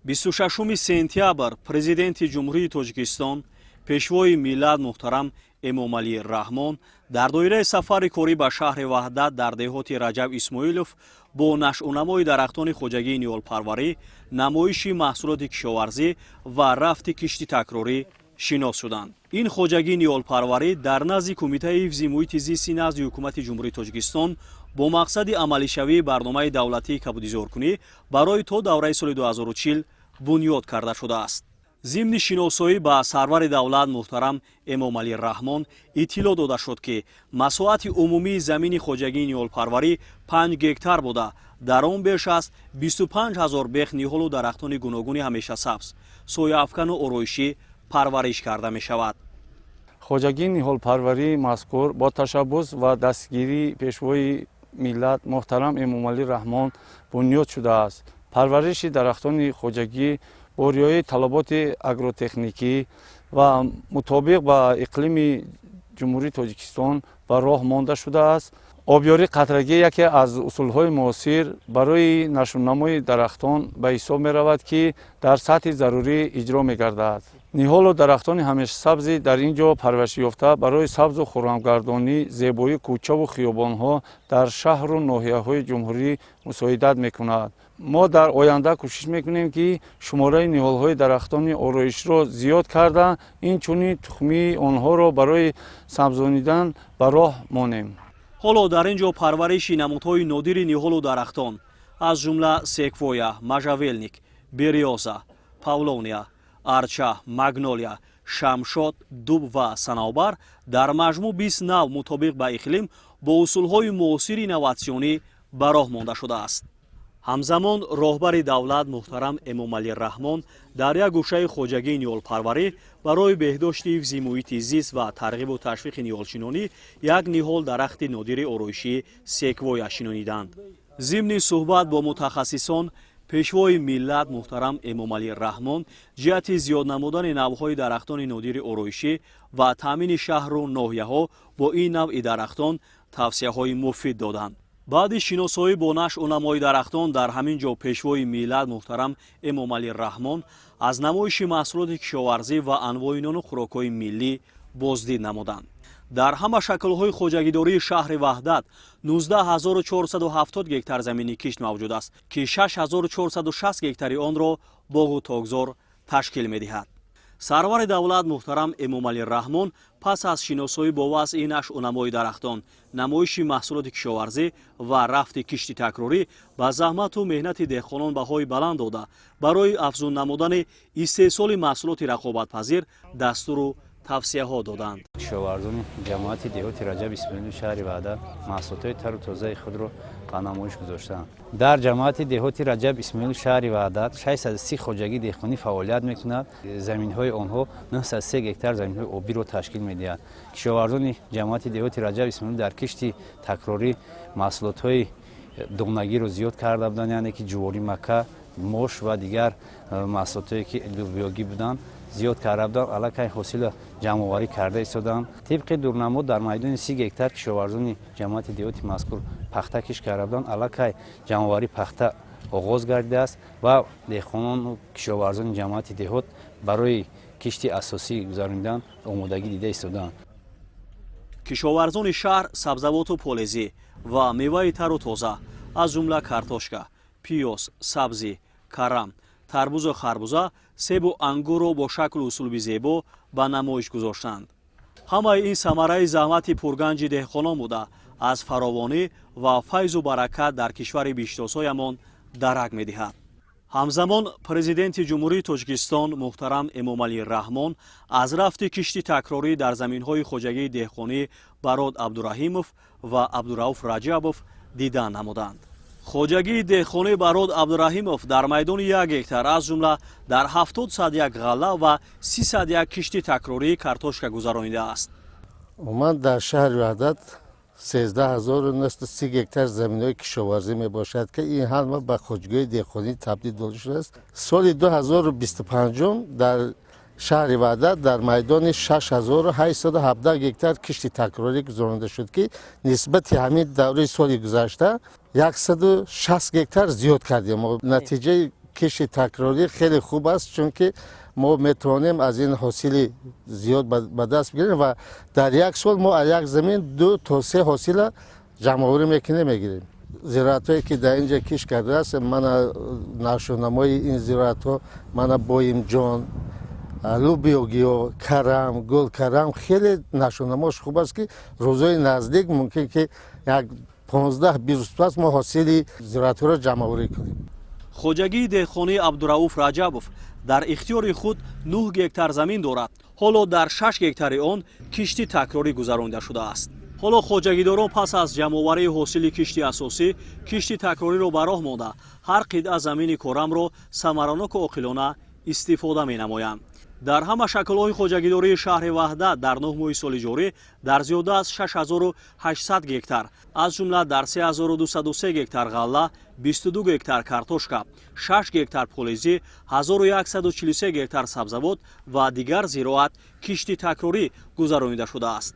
26 сентябр Президенти Ҷумҳурии Тоҷикистон, Пешвои миллат муҳтарам Эмомалӣ Раҳмон дар доираи сафари корӣ ба шаҳри Ваҳдат дар деҳоти Раҷаб Исмоилов бо нашъунамои дарахтони хоҷагии ниҳолпарварӣ, намоиши маҳсулоти кишоварзӣ ва рафти кишти такрорӣ шинос шуданд. Ин хоҷагии ниҳолпарварӣ дар назди Кумитаи ҳифзи муҳити зисти назди Ҳукумати Ҷумҳурии Тоҷикистон бо мақсади амалишавии барномаи давлатии кабудизоркунӣ барои то давраи соли 2040 бунёд карда шудааст. Зимни шиносоӣ ба сарвари давлат муҳтарам Эмомалӣ Раҳмон иттилоъ дода шуд, ки масоҳати умумии замини хоҷагии ниҳолпарварӣ 5 гектар буда, дар он беш аз 25 ҳазор бех ниҳолу дарахтони гуногуни ҳамешасабз, сояафкану ороишӣ парвариш карда мешавад. Хоҷагии ниҳолпарварии мазкур бо ташаббус ва дастгирии Пешвои миллат муҳтарам Эмомалӣ Раҳмон бунёд шудааст. Парвариши дарахтони хоҷагӣ бо риояи талаботи агротехникӣ ва мутобиқ ба иқлими Ҷумҳурии Тоҷикистон ба роҳ монда шудааст. Обёрии қатрагӣ яке аз усулҳои муосир барои нашъунамои дарахтон ба ҳисоб меравад, ки дар сатҳи зарурӣ иҷро мегардад. Ниҳолу дарахтони ҳамешасабзи дар ин ҷо парваришёфта барои сабзу хуррамгардонӣ, зебоии кӯчаву хиёбонҳо дар шаҳру ноҳияҳои ҷумҳурӣ мусоидат мекунад. Мо дар оянда кӯшиш мекунем, ки шумораи ниҳолҳои дарахтони ороишро зиёд карда, инчунин тухмии онҳоро барои сабзонидан ба роҳ монем. Ҳоло дар ин ҷо парвариши намудҳои нодири ниҳолу дарахтон, аз ҷумла секвоя, можжевельник, берёза, павловния, арча, магнолия, шамшод, дуб ва санавбар, дар маҷмӯъ 20 нав мутобиқ ба иқлим бо усулҳои муосири инноватсионӣ ба роҳ монда шудааст. Ҳамзамон роҳбари давлат муҳтарам Эмомалӣ Раҳмон дар як гӯшаи хоҷагии ниҳолпарварӣ барои беҳдошти ҳифзи муҳити зист ва тарғибу ташвиқи ниҳолшинонӣ як ниҳол дарахти нодири ороишӣ секвоя шинониданд. Зимни суҳбат бо мутахассисон Пешвои миллат муҳтарам Эмомалӣ Раҳмон ҷиҳати зиёд намудани навъҳои дарахтони нодири ороишӣ ва таъмини шаҳру ноҳияҳо бо ин навъи дарахтон тавсияҳои муфид доданд. Баъди шиносоӣ бо нашъунамои дарахтон дар ҳамин ҷо Пешвои миллат муҳтарам Эмомалӣ Раҳмон аз намоиши маҳсулоти кишоварзӣ ва анвои нону хӯрокҳои миллӣ боздид намуданд. Дар ҳама шаклҳои хоҷагидории шаҳри Ваҳдат 19 470 гектар замини кишт мавҷуд аст, ки 6460 гектари онро боғу токзор ташкил медиҳад. Сарвари давлат муҳтарам Эмомалӣ Раҳмон пас аз шиносоӣ бо вазъи нашъунамои дарахтон, намоиши маҳсулоти кишоварзӣ ва рафти кишти такрорӣ ба заҳмату меҳнати деҳқонон баҳои баланд дода, барои афзун намудани истеҳсоли маҳсулоти рақобатпазир дастуру тавсияҳо доданд. Кишоварзони ҷамоати деҳоти Раҷаб Исмоилов шаҳри Ваҳдат маҳсулотҳои тару тозаи худро ба намоиш гузоштаанд. Дар ҷамоати деҳоти Раҷаб Исмоилов шаҳри Ваҳдат 630 хоҷагии деҳқонӣ фаъолият мекунад. Заминҳои онҳо 903 гектар заминҳои обиро ташкил медиҳад. Кишоварзони ҷамоати деҳоти Раҷаб Исмоилов дар кишти такрорӣ маҳсулотҳои донагиро зиёд карда буданд, яъне ки ҷуворӣ мака, мош ва дигар маҳсулотҳое, ки лӯбиёгӣ буданд, зиёд карда буданд. Аллакай ҳосила ҷамъоварӣ карда истодаанд. Тибқи дурнамо, дар майдони 30 гектар кишоварзони ҷамоати деҳоти мазкур пахта кишт карда буданд. Аллакай ҷамъоварии пахта оғоз гардидааст ва деҳқонону кишоварзони ҷамоати деҳот барои кишти асосӣ гузаронидан омодагӣ дида истодаанд. Кишоварзони шаҳр сабзавоту полезӣ ва меваи тару тоза, аз ҷумла картошка, пиёз, сабзӣ, карам, тарбузу харбуза, себу ангурро бо шаклу услуби зебо ба намоиш гузоштанд. Ҳамаи ин самараи заҳмати пурганҷи деҳқонон буда, аз фаровонӣ ва файзу баракат дар кишвари биҳиштосоямон дарак медиҳад. Ҳамзамон Президенти Ҷумҳурии Тоҷикистон муҳтарам Эмомалӣ Раҳмон аз рафти кишти такрорӣ дар заминҳои хоҷагии деҳқонӣ Барод Абдураҳимов ва Абдурауф Раҷабов дидан намуданд. Хоҷагии деҳқонӣ Барод Абдураҳимов дар майдони 1 гектар, аз ҷумла дар 70 садяк ғалла ва 30 садяк кишти такрории картошка гузаронидааст. Умуман, дар шаҳри Ваҳдат 13 930 гектар заминҳои кишоварзӣ мебошад, ки ин ҳама ба хоҷагиҳои деҳқонӣ табдил дода шудааст. Соли 2025 дар шаҳри Ваҳдат дар майдони 6817 гектар кишти такрорӣ гузаронида шуд, ки нисбати ҳамин давраи соли гузашта 160 гектар зиёд кардем. Натиҷаи Кишти такрорӣ хеле хуб аст, чунки мо метавонем аз ин ҳосили зиёд ба даст бигирем ва дар як сол мо аз як замин ду то се ҳосила ҷамъоварӣ мекунем, мегирем. Зироатҳое ки дар инҷа кишт кардааст, мана нашъунамои ин зироатҳо, мана боимҷон, лӯбиёгиё, карам, гулкарам, хеле нашъунамош хуб аст, ки рӯзҳои наздик мумкин ки як 15-20 рӯз пас мо ҳосили зироатҳоро ҷамъоварӣ кунем. Хоҷагии деҳқонии Абдурауф Раҷабов дар ихтиёри худ 9 гектар замин дорад. Ҳоло дар 6 гектари он кишти такрорӣ гузаронида шудааст. Ҳоло хоҷагидорон пас аз ҷамъоварии ҳосили кишти асосӣ кишти такрориро ба роҳ монда, ҳар қитъа замини корамро самараноку оқилона истифода менамоянд. Дар ҳама шаклҳои хоҷагидории шаҳри Ваҳдат дар 9 моҳи соли ҷорӣ дар зиёда аз 6800 гектар, аз ҷумла дар 3203 гектар ғалла, 22 гектар картошка, 6 гектар полезӣ, 1143 гектар сабзавот ва дигар зироат кишти такрорӣ гузаронида шудааст.